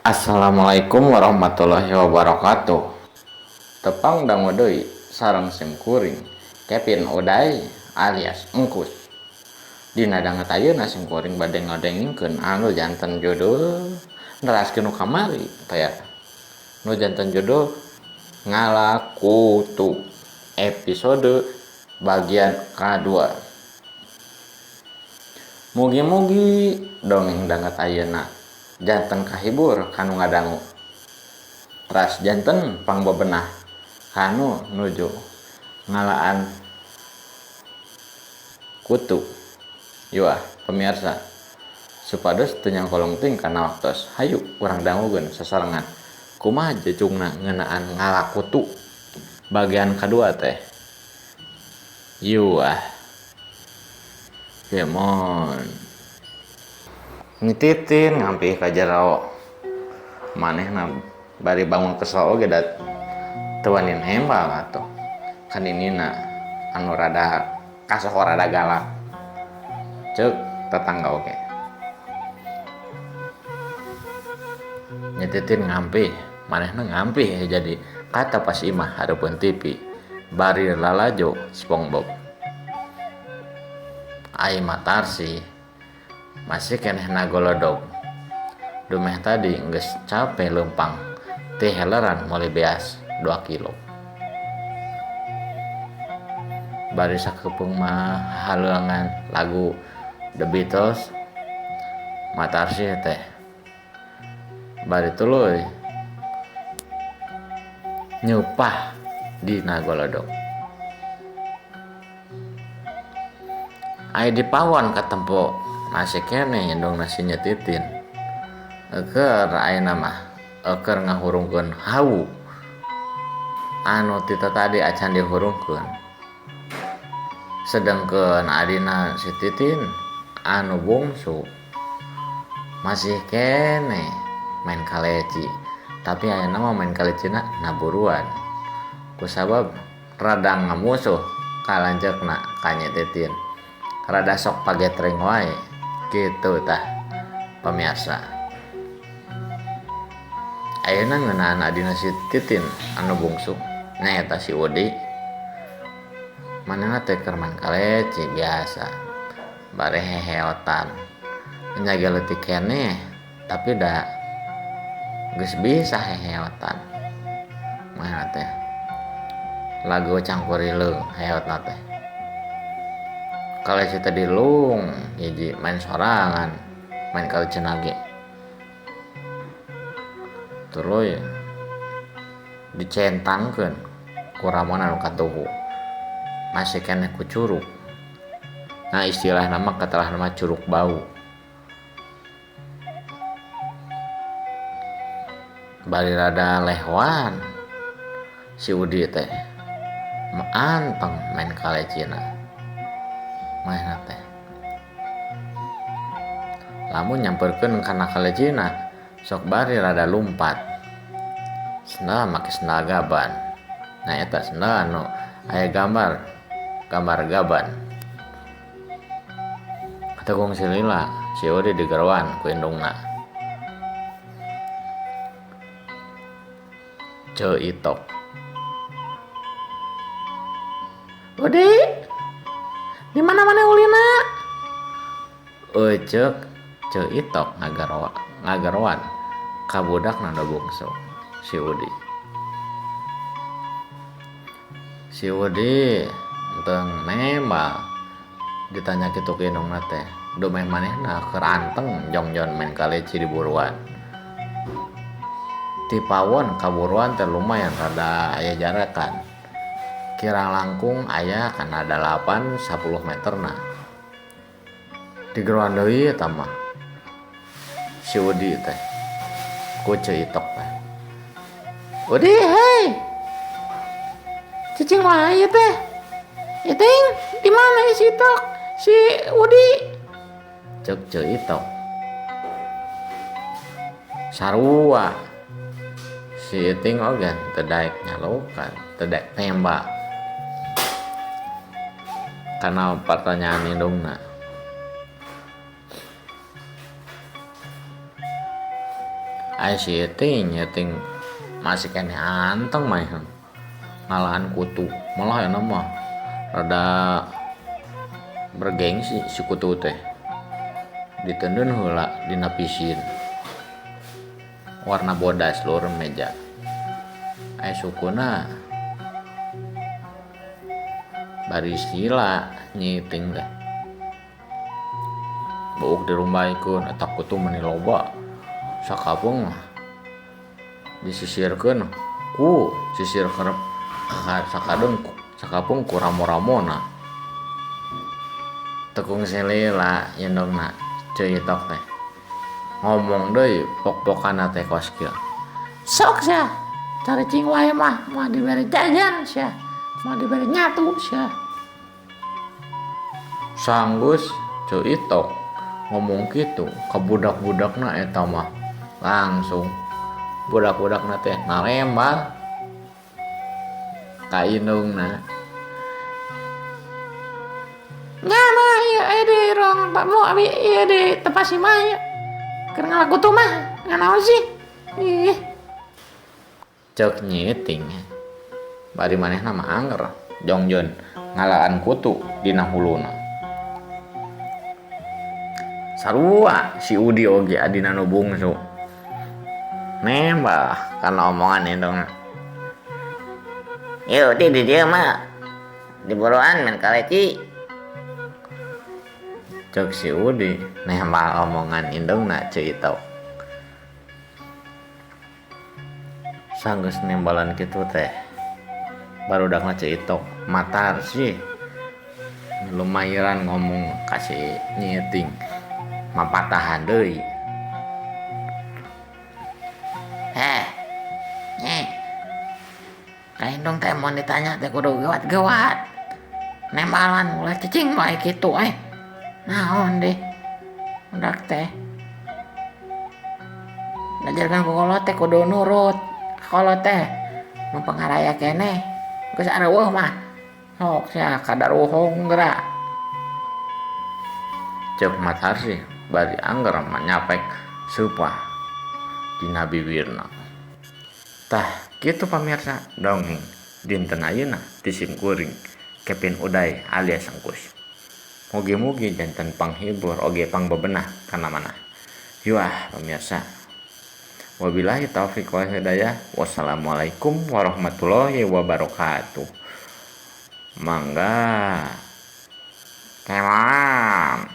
Assalamualaikum warahmatullahi wabarakatuh. Tepang dangu deui sareng sim kuring Kevin Uday alias Engkus. Dina danget ayeuna sim kuring bade ngodengkeun anu janten judul neraskeun nu kamari taya. Nu janten judul Ngalakutu episode bagian kadua. Mugi-mugi dongeng danget ayeuna janten kahibur kanu ngadangu. Teras janten pangbebenah kanu nuju ngalaan kutu. Yuah pemirsa, supados teu nyangkolong teuing kana waktos. Hayu urang dangukeun sasarengan kumaha jejungna ngeunaan ngalakutu bagian kadua teh. Yuah. Kemon. Nyititin ngampih ka jero. Manehna bari bangun kesel oge da teu wani nembal atuh. Kaninina anu rada kasohor rada galak. Ceuk tetangga oge. Nyititin ngampih, manehna ngampih jadi kata pas imah hareupeun TV bari lalajo SpongeBob. Ai matarsi masih keneh nagolodog. Dumeh tadi geus cape leumpang ti heleran meuli beas 2 kilo. Bari sakepeung mah haleuangan lagu The Beatles Matarsi teh. Bari tuluy nyeupah dina golodog. Ai di pawon katempo masih keneh indungna si Nyetitin. Eueur ayeuna mah eueur ngahurungkeun hawu anu ti tadi acan dihurungkeun. Sedengkeun adina si Titin anu bungsu masih keneh main kaleci, tapi ayeuna mah main kalecina naburuan. Kusabab rada ngamusuh ka lanceukna ka Nyetitin. Rada sok pagetreng wae kitu tah pamirsa. Ayeuna ngeunaan adina si Titin anu bungsu nyaeta si Udi. Manehna teh keur main kaleci biasa bari heheotan. Nya ge leutik keneh tapi da geus bisa heheotan. Manehna teh lagu cangkurileung heotna teh. Kaleci teh dilung hiji main sorangan main kalecina ge. Tuluy dicentangkeun ku ramona nu katuhu. Masih keneh ku curug. Nah istilahna mah katelahna mah curug bau. Bari rada lehoan si Udi teh anteng main kalecina. Manehna teh lamun nyamperkeun kana kalecina sok bari rada lumpat. Sendal make sendal gaban. Nah eta sendal anu aya gambar gaban. Kategung si lila si Udi digeroan ku indungna. Ceu Itok. Udi, di mana mana ulina? Euceuk Ceu Itok ngagaroan ka budakna nu bungsu si Udi. Si Udi enteng nembal ditanya kitu ku indungna teh. Dumeh manehna keur anteng jongjon main kaleci di buruan. Ti pawon ka buruan teh lumayan rada aya jarakan. Kirang langkung aya kana 8-10 meterna. Digeroan deui eta mah si Udi teh ku Ceu Itok teh. Udi hei, cicing wae ieu teh. Iting di mana si Itok si Udi? Ceuk Ceu Itok. Sarua si Iting oge teu daek nyalukan, teu daek tembak. Karena pertanyaan indungna. Ai si Iting, Iting masih keneh anteng mah ngalahan kutu. Malah ayeuna mah rada bergengsi si kutu teh. Diteundeun heula dina pisin. Warna bodas luhur meja. Ai sukuna bari sila nyiting teh. Buuk dirumbaikeun eta kutu meni loba. Sakapeung mah disisirkeun ku sisir kerep sakadeung sakapeung ku ramo-ramona. Teu kungsi lila indungna Ceu Itok teh. Ngomong deui pok-pokanna teh kos kieu. Sok sia caricing wae mah moal dibere jajan sia, moal dibere nyatu sia. Sanggeus Ceu Itok ngomong kitu ka budak-budakna eta mah langsung budak-budakna teh narembal ka indungna. Nya mah ieu aya di ruang tamu abi ieu di tepas imah ieu. Keur ngalakutu mah nganaon sih? Ih. Cek Nyi Iting bari manehna mah anger jongjon ngalaan kutu dina huluna. Sarua si Udi oge adina nu bungsu. Nembah kana omongan indungna. Yeuh di dieu mah diboroan men kaleci. Cek si Udi nembah omongan indungna Ceu Itok. Sanggeus nembalan kitu teh barudakna Ceu Itok matar sih lumayan ngomong ka si Nyi Iting mapatahan deui. Heh, Nyi, ka indung teh mun ditanya teh kudu gewat-gewat. Nembalan ulah cicing wae kitu eh. Naon deh budak teh. Ngajarkeun ku kolot teh kudu nurut. Kolot teh nu pangaraya keneh geus areueuh mah. Sok sia kadaruhung geura. Ceuk Matarsi bari angger manyapek seupah dina bibirna. Tah kitu pamirsa dongeng dinten ayeuna ti sim kuring Kevin Uday alias Engkus. Mugi-mugi janten panghibur oge pangbebenah kana manah. Yuah pamirsa. Wabillahi taufik wal hidayah. Wassalamualaikum warahmatullahi wabarakatuh. Mangga. Kelam.